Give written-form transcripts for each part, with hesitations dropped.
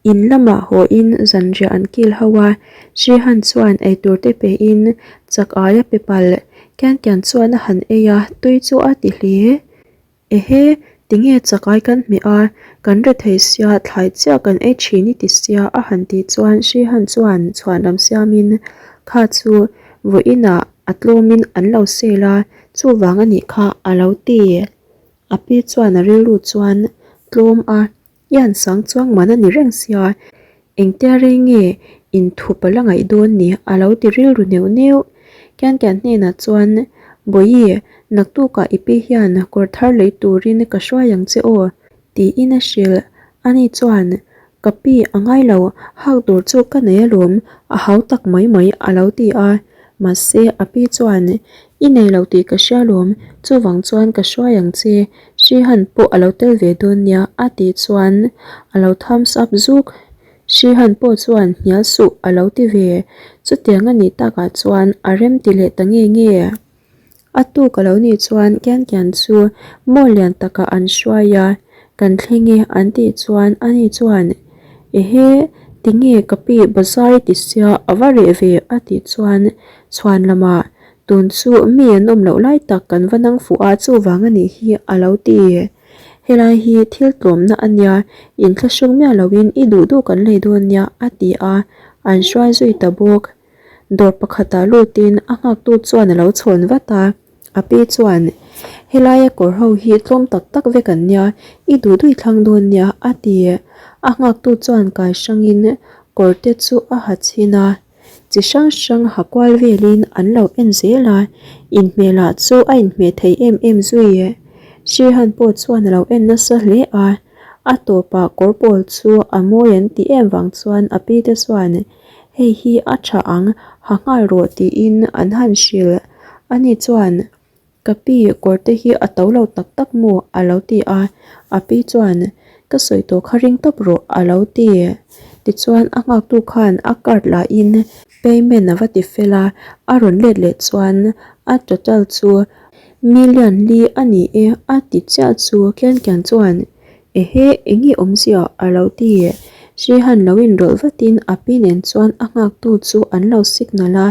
In lamah haw in zanriah an kil ho a, Srihan chuan eitur te pe in chak aia pe palh Kian Kian chuan a han ei a, tui chu a ti hle. Ehe, tinge chak ai kan hmeh a, kan re thei sia, thlai chiah kan ei thin i ti sia a han tih chuan Srihan chuan chhuanlam siam in kha chu vawiinah a tlawmin an lo sel a, chuvang a nih kha a lo ti. A pi chuan a rilru chuan tlawm a Ian sang chuang man a ni reng sia, engtia rei nge inthup a la ngaih dawn ni a lo ti rilru neuh neuh. Kian Kian hnenah chuan, Bawihi, naktukah i pi hian kawr thar lei turin ka hruai ang che aw, tiin a hrilh. Ani chuan, Ka pi a ngai lo, hak tur chu ka nei alawm, a hau tak mai mai a lo ti a. Mahse, a pi chuan, I nei lo tih ka hria alawm, chuvang chuan ka hruai ang che, Srihan pawh a lo tel ve dawn nia a tih chuan a lo thumbs up zuk. Srihan pawh chuan hnial suh a lo ti ve. Chutiang a nih takah chuan a rem ti leh ta nge nge. A tuk a lo nih chuan Kian Kian chu mall lian takah an hruai a, kan thleng e an tih chuan ani chuan Ehe, tinge ka pi bazar i ti sia a va reh ve a tih chuan chhuan lamah Tun chu mi an awm loh lai tak kan va nang fuh a chuvang a nih hi a lo ti. Helai hi thil tlawmna a nia, inthlahrung miah loin i duh duh kan lei dawn nia a ti a, an hruai zui ta bawk. Dawr pakhatah lutin a nghaktu chuan a lo chhawn vat a, a pi chuan, Helaia kawr ho hi tlawm tak tak vek an nia, i duh duh i thlang dawn nia a ti. A nghaktu chuan kai hrangin kawr te chu a ha chhin a. Chi hrang hrang ha kual velin an lo en zel a, inhmeh lah chu a inhmeh thei em em zui. Srihan pawh chuan a lo en nasa hle a, a tawpah kawr pawl chu a mawi an tih em vang chuan a pi te chuan hei hi a tha ang ha nghal rawh tiin an han hrilh. Ani chuan Ka pi, kawr te hi a to lo tak tak maw? a lo ti a. A pi chuan, Ka sawi tawh kha ring tawp rawh, a lo ti. Tichuan, a nghaktu khan a card lahin payment a va ti fel a, a rawn let leh chuan a total chu million li a ni e a ti chiah chu Kian Kian chuan, Ehe, eng nge awmzia? a lo ti. Srihan lo inrawlh vatin a pi nen chuan a nghaktu chu an lo signal a,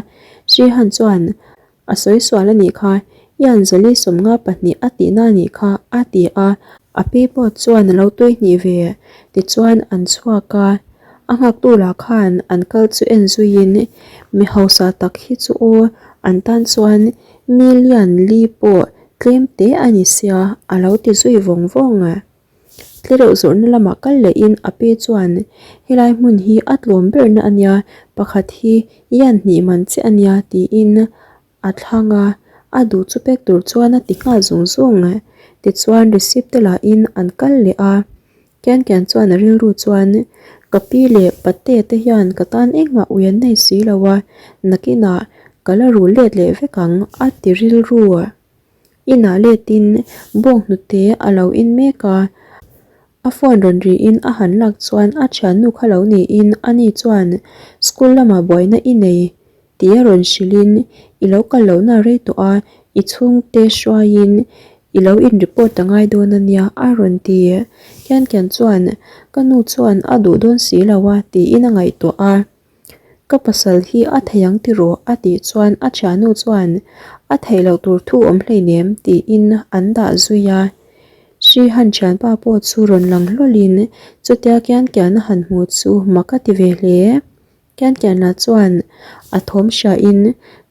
Srihan chuan, A sawi sual a nih kha, Ian Zali 52 a tihna a nih kha, a ti a. A pi pawh chuan a lo tui hnih ve. Tichuan an chhuak a, a nghaktu lah khan an kal chu en zuiin, Mi hausa tak hi chu aw, an tan chuan million li pawh tlem te a ni sia, a lo ti zui vawng vawng. Tlereuh zawrhna lamah kal lehin a pi chuan, Helai hmun hi a tlawm berna a nia, pakhat hi ian hnih man che a nia tiin a thlang a, a duh chu pek tur chuan a ti nghal zung zung. Tichuan receipt te lahin an kal leh a, Kian Kian chuan a rilru chuan, Ka pi leh pate te hian ka tan engmah ui an nei si lo a, nakinah ka la rul let leh vek ang a ti rilru. Inah letin bawnghnute a lo in mek a, a phone rawn riin a han lak chuan a thiannu kha lo niin ani chuan school lamah buaina i nei tih a rawn hrilhin i lo kal lohna rei tawh a, i chhungte hruaiin i lo in report a ngai dawn a nia a rawn ti. Kian Kian chuan ka nu chuan a duh dawn si lo a tiin a ngaihtuah a. Ka pasal hi a thei ang tiraw? a tih chuan a thiannu chuan a theih loh tur thu awm hleinem tiin an dah zui a. Srihan thianpa pawh chu rawn lang hlawlin chutia Kian Kian a han hmu chu mak a ti ve hle. Kian Kian lah chuan a thawm hriain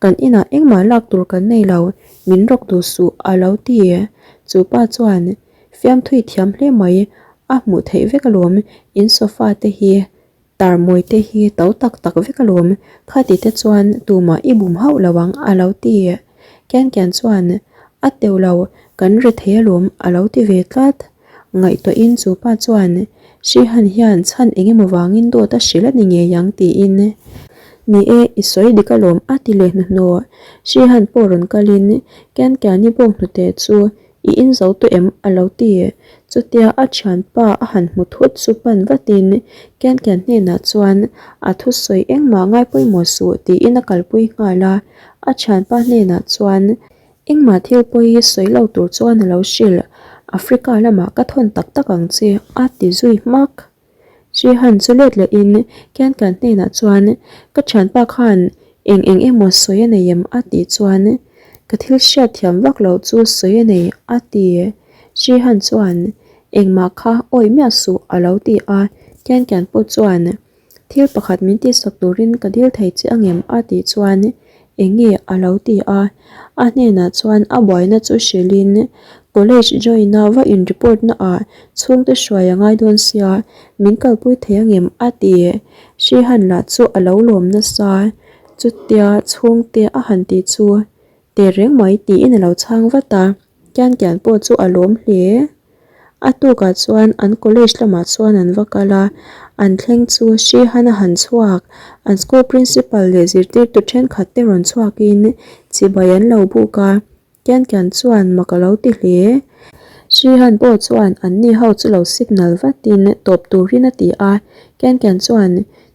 kan inah engmah lak tur kan nei lo, min rawk duh suh a lo ti. Chu pa chuan fiamthui thiam hle mai, a hmuh theih vek alawm, in sofa te hi Tarmawi te hi to tak tak vek alawm, khati te chuan tumah i bum hauh lo ang a lo ti. Kian Kian chuan, A teuh lo, kan ri thei alawm a lo ti ve tlat. Ngaihtuahin chu pa chuan, Srihan hian chhan eng emaw vangin dawt a hrilh a ni ngei ang tiin. Ni e, i sawi dik alawm a ti leh hnuhnawh. Srihan pawh rawn kalin Kian Kiani bawk hnute chu I in zo tawh em? a lo ti. Chutia a thianpa a han hmu thut chu pan vatin Kian Kian hnenah chuan a thusawi engmah ngai pawimawh suh tiin a kalpui nghal a. A thianpa hnenah chuan engmah thil pawi hi sawi lo tur chuan a lo hrilh, Africa lamah ka thawn tak tak ang che a ti zui hmak. Shihan chu let lehin Kian Kian hnenah chuan, Ka thianpa khan eng eng emaw sawi a nei em? a tih chuan, Ka thil hriat thiam vak loh chu sawi a nei, a ti. Shihan chuan, Engmah kha awih miah suh, a lo ti a. Kian Kian pawh chuan, Thil pakhat min tihsak turin ka dil thei che angem? a tih chuan eng nge a lo ti a. A hnenah chuan a buaina chu hrilhin college join a va in report na ah chhungte hruai a ngai dawn sia min kalpui thei angem? a ti. Hrihan lah chu a lo lawm nasa. Chutia chhungte a han tih chu Teh reng mai tiin a lo chhang vat a, Kian Kian pawh chu a lawm hle. A tukah chuan an college lamah chuan an va kal a, an thleng chu Shihan a han chhuak, an school principal leh zirtirtu thenkhat te rawn chhuakin chibai an lo buk a, Kian Kian chuan mak a lo ti hle. Shihan pawh chuan anni ho chu lo signal vatin tawp turin a ti a, Kian Kian chuan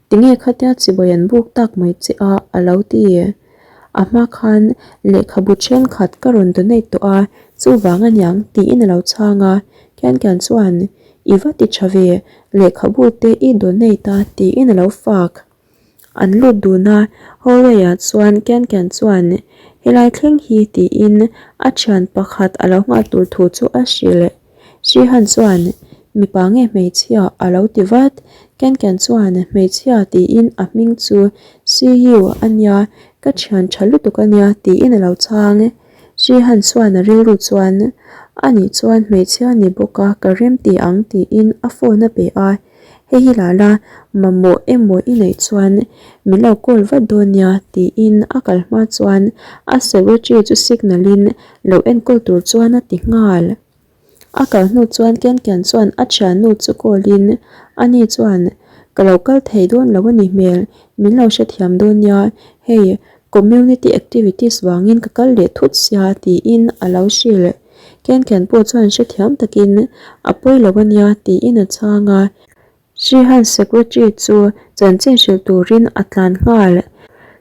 tinge khatia chibai an buk tak mai che a a lo ti. A hma khan lehkhabu thenkhat ka rawn donate tawh a, chuvang aniang tiin a lo chhang a. Kian Kian chuan, I va ti tha ve, lehkhabu te i donate a tiin a lo fak. An lut dun a, hallway ah chuan Kian Kian chuan, Helai thleng hi tiin a thian pakhat a lo nghah tur thu chu a hrilh. Shihan chuan, Mipa nge hmeichhia? a lo ti vat. Ken Ken chuan, Hmeichhia tiin a hming chu Siyu a nia, ka thian tha lutuk a nia tiin a lo chhang. Shihan chuan a rilru chuan, A nih chuan hmeichhia ni bawk a, ka rem ti ang tiin a phone a pe a. Hei hi la la, mamawh emaw i neih chuan min lo call vat dawn nia tiin a kal hma chuan a secretary chu signal in lo enkawl tur chuan a ti nghal. A kal hnu chuan Ken Ken chuan a thiannu chu call in ani chuan ka lo kal thei dawn lo a ni hmel, min lo hrethiam dawn nia, hei community activities vangin ka kal leh thut sia tiin a lo hrilh. Ken Ken pawh chuan hrethiam takin a pawi lo a nia tiin a chhang a. Shihan Secretary chu chanchin hrilh turin a tlan nghal.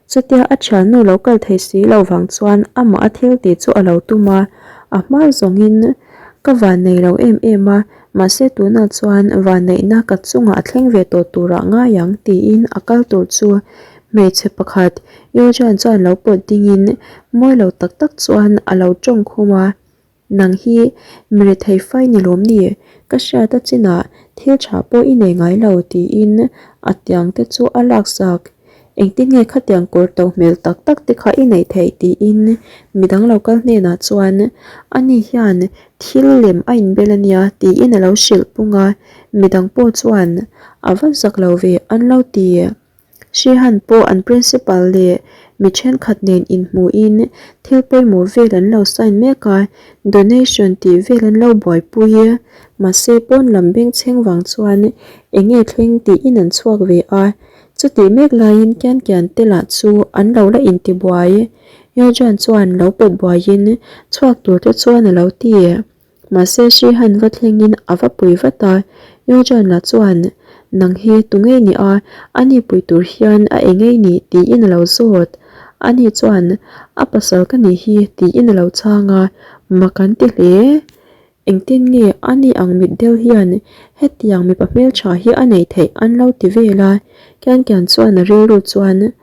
Chutia a thiannu lo kal thei si lo vang chuan amah a thil tih chu a lo tum a, a hma zawngin ka van nei lo em em a, mahse tunah chuan vanneihna ka chungah a thleng ve tawh turah ngai ang tiin a kal tur chu hmeichhe pakhat Yojan chuan lo pawt dingin mawi lo tak tak chuan a lo tawng khum a. Nang hi mi rethei fai ni lawm ni? Ka hriat a chinah thil tha pawh i nei ngai lo tiin a tiang te chu a laksak. Engtin nge khatiang kawr to hmel tak tak te kha i neih theih tiin midang lo kal hnenah chuan ani hian thil lem a inbel a nia tiin a lo hrilh pung a, midang pawh chuan a va zak lo ve an lo ti. Shihan pawh an principal leh mi thenkhat nen inhmuhin thil pawimawh vel an lo sign mek a, donation tih vel an lo buaipui. Mahse pawn lam bengchheng vang chuan eng nge thleng tiin an chhuak ve a, chutih mek laiin Kian Kian te lah chu an lo la intibuai. Yojan chuan lo pawt buaiin chhuak tur te chuan a lo ti. Mahse Shihan va thlengin a va pui vat a, Yojan lah chuan, Nang hi tu ngei ni a, ani pui tur hian a e ngei ni tiin a lo zawt. Ani chuan, A pasal ka nih hi tiin a lo chhang a, mak an ti hle. Engtin nge ani ang mitdel hian hetiang mipa hmeltha hi a neih theih an lo ti vel a, Kian Kian chuan a rilru chuan,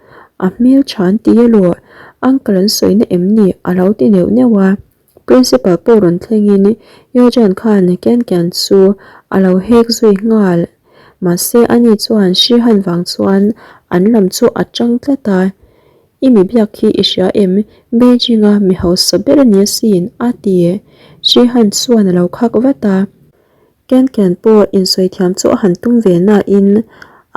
A hmeltha an ti elaw, uncle an sawina em ni a lo ti neuh neuh a. Principal pawh rawn thlengin Yojan khan Kian Kian chu a lo hek zui nghal. Mahse ani chuan Shihan vang chuan an lam chu a tang tlat a, I mi biak hi i hria em? Beijing-a mi hausa ber a ni asin, a ti. Shihan chuan a lo khak vat a. Kian Kian pawh insawi thiam chu a han tum ve nain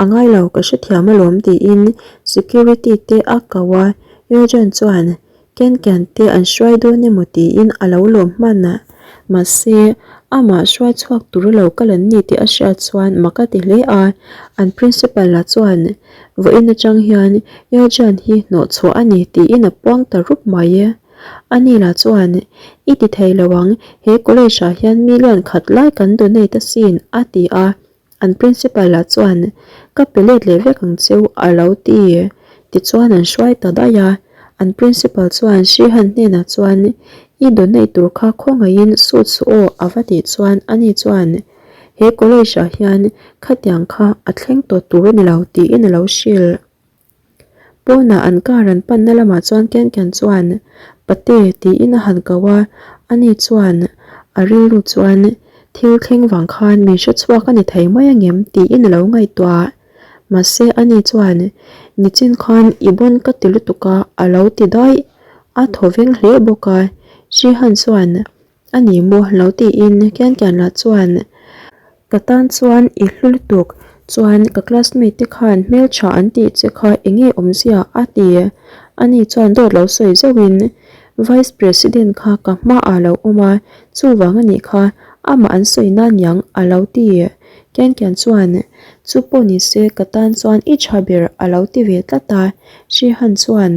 a ngai lo ka hrethiam alawm tiin security te a ko a, Yojan chuan Kian Kian te an hruai dawn emaw tiin a lo lawm hman a, mahse amah hruai chhuak tur a lo kal an ni tih a hriat chuan mak a ti hle a, an principal lah chuan vawiin atang hian Yojan hi hnawhchhuah a ni tiin a puang ta rup mai. Ani lah chuan, I ti thei lo ang, he college ah hian million khat lai kan donate asin, a ti a. An principal lah chuan, Ka pe let leh vek ang cheu, a lo ti. Tichuan an hruai ta daih a. An principal chuan Shihan hnenah chuan, I donate tur kha khawngaihin sut suh aw, a va tih chuan ani chuan, He college ah hian khatiang kha a thleng tawh tur a ni lo tiin a lo hrilh. Pawnah an car an panna lamah chuan Ken Ken chuan Pate tiin a han ko a, ani chuan a rilru chuan thil thleng vang khan min hre chhuak a ni thei mai angem tiin a lo ngaihtuah. Mahse ani chuan nichin khan i bawn ka ti lutuk a a lo ti daih. A thaw veng hle bawk a, Shihan chuan A ni maw lo tiin Kian Kian lah chuan ka tan chuan i hlu lutuk chuan ka classmate te khan hmeltha an tih che kha enge awmzia a ti. Ani chuan dawt lo sawi zeuhin Vice President kha ka hmaah lo awm a, chuvang a nih kha amah an sawi na niang a lo ti. Kian Kian chuan chu pawh ni se ka tan chuan i tha ber a lo ti ve tlat a, Shihan chuan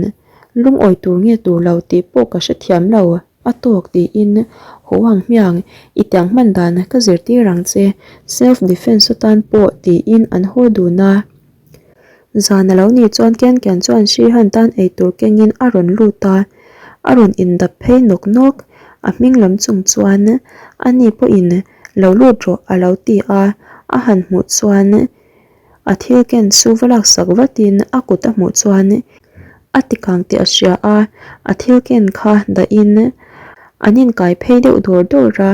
lungawi tur nge tur lo tih pawh ka hrethiam lo. A tawk tiin haw ang hmiang, i tiang hman dan ka zirtir ang che, self defense atan pawh tiin an haw dun a. Zan a lo nih chuan Ken Ken chuan Shihan tan eitur kengin a rawn lut a, a rawn indap phei nawk nawk. A hming lam chung chuan ani pawhin lo lut rawh a lo ti a, a han hmuh chuan A thil ken chu va laksak vatin a kut a hmuh chuan a tikang tih a hria a, a thil ken kha dahin an inkai phei deuh dawr dawr a,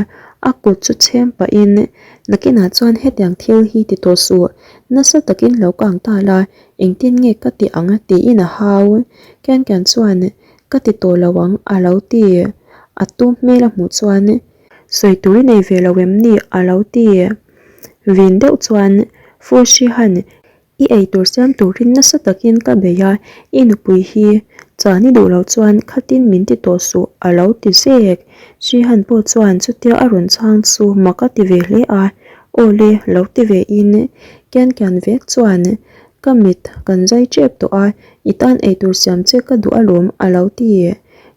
a kut chu chhem pahin nakinah chuan hetiang thil hi ti tawh suh, nasa takin lo kang ta la, engtin nge ka ti ang tiin a hau. Kian kian chuan ka ti tawh lo ang a lo ti. A tum hmel a hmuh chuan sawi tur i nei ve lo em ni a lo ti. Vin deuh chuan Fushi-han i eitur siam turin nasa takin ka bei a, i nupui hi chan i duh loh chuan khatin min ti tawh suh a lo ti zek. Shihan pawh chuan chutia a rawn chhang chu mak a ti ve hle a, Aw le, lo ti ve in kian kian vek chuan ka mit kan zai tep tawh a, i tan eitur siam che ka duh alawm a lo ti.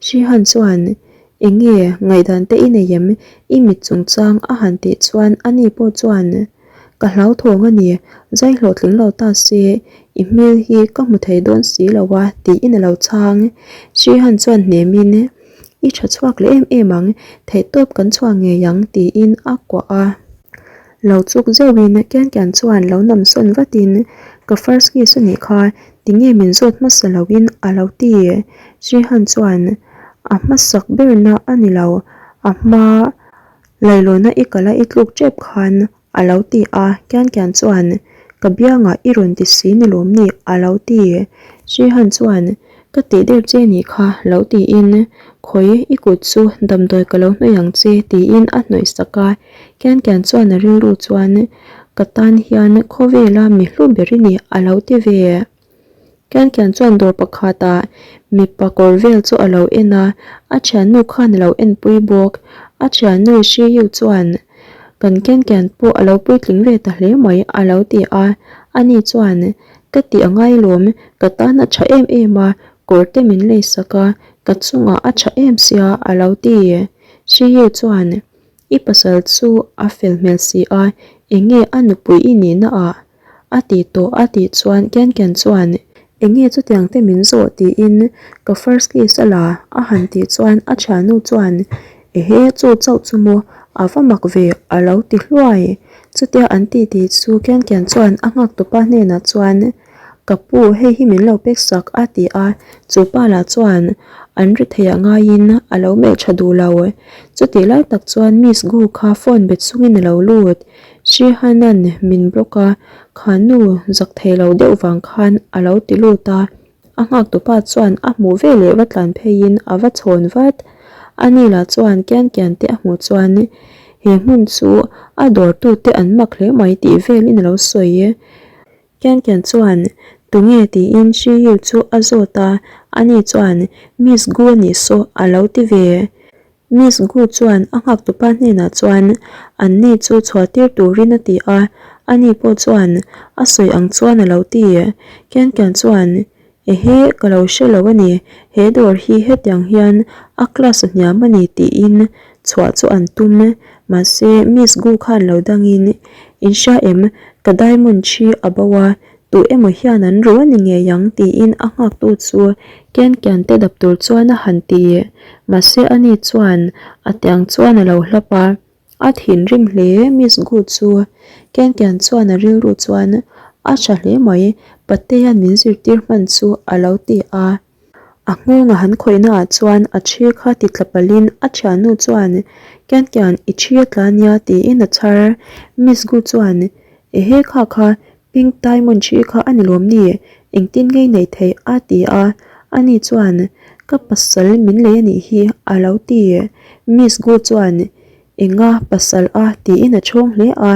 Shihan chuan Enge ngaihdan te i nei em? I mit chungchang a han tih chuan ani pawh chuan Ka hlauthawng a ni, zai hlawhtling lo ta se, i hmel hi ka hmu thei dawn si lo a tiin a lo chhang. Srihan chuan hnemin I tha chhuak leh em em ang, theihtawp kan chhuah ngei ang tiin a kuah a. Lo chuk zeuhin Kian Kian chuan lo nam sawn vatin Ka first kiss a nih kha, tinge min zawt hmasa loin a lo ti. Srihan chuan A hmasak berna a ni lo, a hma lailawna i kala i tluk tep khan a lo ti a, Kian Kian chuan Ka biangah i rawn ti si ni lawm ni a lo ti. Srihan chuan Ka tih der che nih kha lo tiin Khawi i kut chu damdawi ka lo hnawih ang che tiin a hnawih sak a, Kian Kian chuan a rilru chuan Ka tan hian khawvela mi hlu ber i ni a lo ti ve. Kian Kian chuan dawr pakhatah mipa kawr vel chu a lo en a, a thiannu khan a lo enpui bawk. A thiannu Shi Yu chuan Kan Kian Kian pawh a lo puitling ve ta hle mai a lo ti a, ani chuan Ka tih a ngai lawm, ka tan a tha em em a, kawr te min lei sak a, ka chungah a tha em sia a lo ti. Shi Yu chuan I pasal chu a fel hmel si a, enge a nupui i nihna ah? A ti tawh a tih chuan Ken Ken chuan Enge chutiang te min zawh tiin ka first kiss a la a han tih chuan a thiannu chuan Ehe chu chauh chu maw a va mak ve a lo ti hluai. Chutia an ti tih chu Ken Ken chuan a nghak tupa hnenah chuan Ka pu hei hi min lo pek sak a ti a, chu pa lah chuan an ri theih ah ngaiin a lo melh tha duh lo. Chutih lai tak chuan Miss Gu kha phone bet chungin a lo lut. Shihanan min block a, kha nu zak thei lo deuh vang khan a lo ti lut a, a nghak tupa chuan a hmuh ve leh va tlan pheiin a va chhawn vat. Ani lah chuan kian kian te a hmuh chuan he hmun chu a dawrtute an mak hle mai tih velin a lo sawi. Kian kian chuan tunge tiin Shi Yu chu a zawt a, ani chuan Miss Gu a nih saw a lo ti ve. Miss Gu chuan a nghaktupa hnenah chuan an ni chu chhuah tir turin a ti a, ani pawh chuan a sawi ang chuan a lo ti. Kian Kian chuan, Ehe, ka lo hre lo a ni, he dawr hi hetiang hian a class a hniam a ni tiin chhuah chu an tum. Mahse, Miss Gu khan lo dangin, In hria em, ka diamond thi a bo a, Tu emaw hian an ru a ni ngei ang tiin a nghaktu chu Ken Kian te dap tur chuan a han ti. Mahse ani chuan a tiang chuan a lo hlap a. A thinrim hle Miss Gu chu. Ken Kian chuan a rilru chuan a tha hle mai, Patea'n min zirtir hman chu a lo ti a. A nghawng a han khawihna ah chuan a thi kha ti tla palhin a thiannu chuan Kian Kian i thi a tla nia tiin a chhar. Miss Gu chuan Ehe kha kha Pink Diamond thi kha a ni lawm ni? Engtin ngei nei thei a ti a. Ani chuan Ka pasal min lei a nih hi a lo ti. Miss Gu chuan Enga pasal a tiin a chhawng hle a.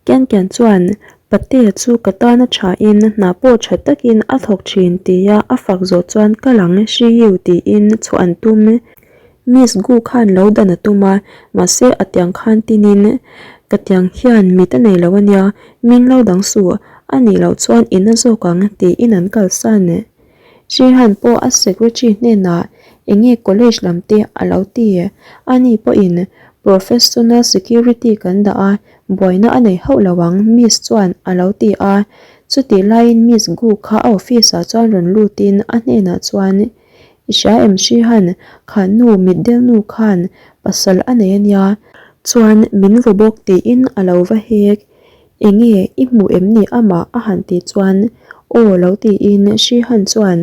Kian Kian chuan Patea chu ka tan a thain hna pawh tha takin a thawk thin tia a fak zawh chuan ka lang hri yu tiin chhuah an tum. Miss Gu khan lo dan a tum a, mahse a tiang khan tinin ka tiang hian mit a nei lo ania, min lo dang suh, a nih loh chuan i na zawk ang tiin an kalsan. Srihan pawh a secretary hnenah enge college lam te a lo ti. Ani pawhin professional security kan dah a, buaina a nei hauh lo ang Miss chuan a lo ti a. Chutih laiin Miss Gu kha a office ah chuan rawn lutin a hnenah chuan I hria em Srihan, kha nu mitdel nu khan pasal a nei ania, chuan min vaw bawk tiin a lo va hek. Enge i hmu em ni amah a han tih chuan aw lo tiin Shihan chuan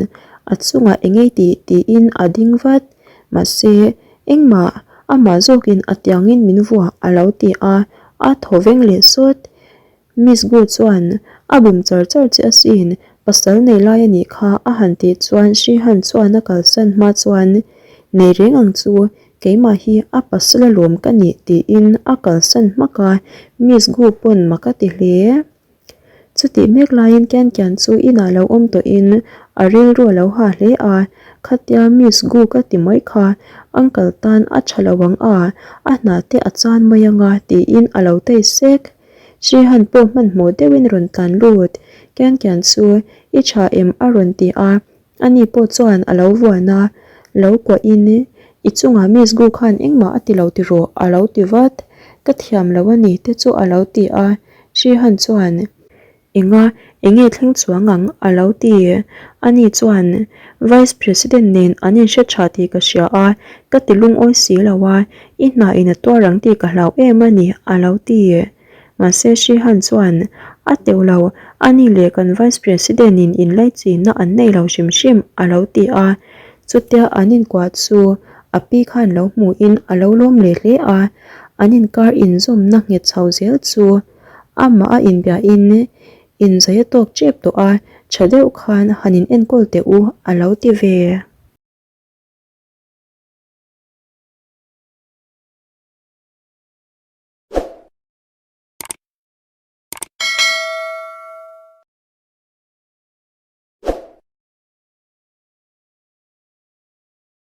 a chungah engei tih tiin a ding vat. Mahse engmah amah zawkin a tiangin min vuah a lo ti a, a thaw veng leh sawt. Miss Gu chuan a bum char char che asin, pasal nei lai a nih kha a han tih chuan Shihan chuan a kalsan hma chuan nei reng ang chu Keimah hi a pasal alawm ka nih tiin a kalsan hmak a, Miss Gu pawn mak a ti hle. Chutih mek laiin Kian Kian chu inah lo awm tawhin a rilru a lo ha hle a, Khatia Miss Gu ka ti mai kha Uncle tan a tha lo ang a, a hna te a chan mai anga tiin a lo tei sek. Srihan pawh hmanhmawh deuhin rawn tlan lut, Kian Kian chu i tha em a rawn ti a, Ani pawh chuan a lo vuan a, lo kuahin, I chungah Miss Gu khan engmah a ti lo ti rawh, a lo ti vat. Ka thiam lo a ni te chu a lo ti a. Srihan chuan, Enga, enge thleng chuang ang? a lo ti. Ani chuan, Vice President nen an inhre tha tih ka hria a, ka ti lungawi si lo a, i hna in a tuar ang tih ka hlau em a ni, a lo ti. Mahse Srihan chuan, A teuh lo, ani leh kan Vice President in inlaichinna an nei lo hrim hrim, a lo ti a. Chutia an inkuah chu a pi khan lo hmuhin a lo lawm leh hle a, an inkar inzawmna nghet chho zel chu amah a inbiahin inzai a tawk tep tawh a, tha deuh khan han in enkawl teh u, a lo ti ve.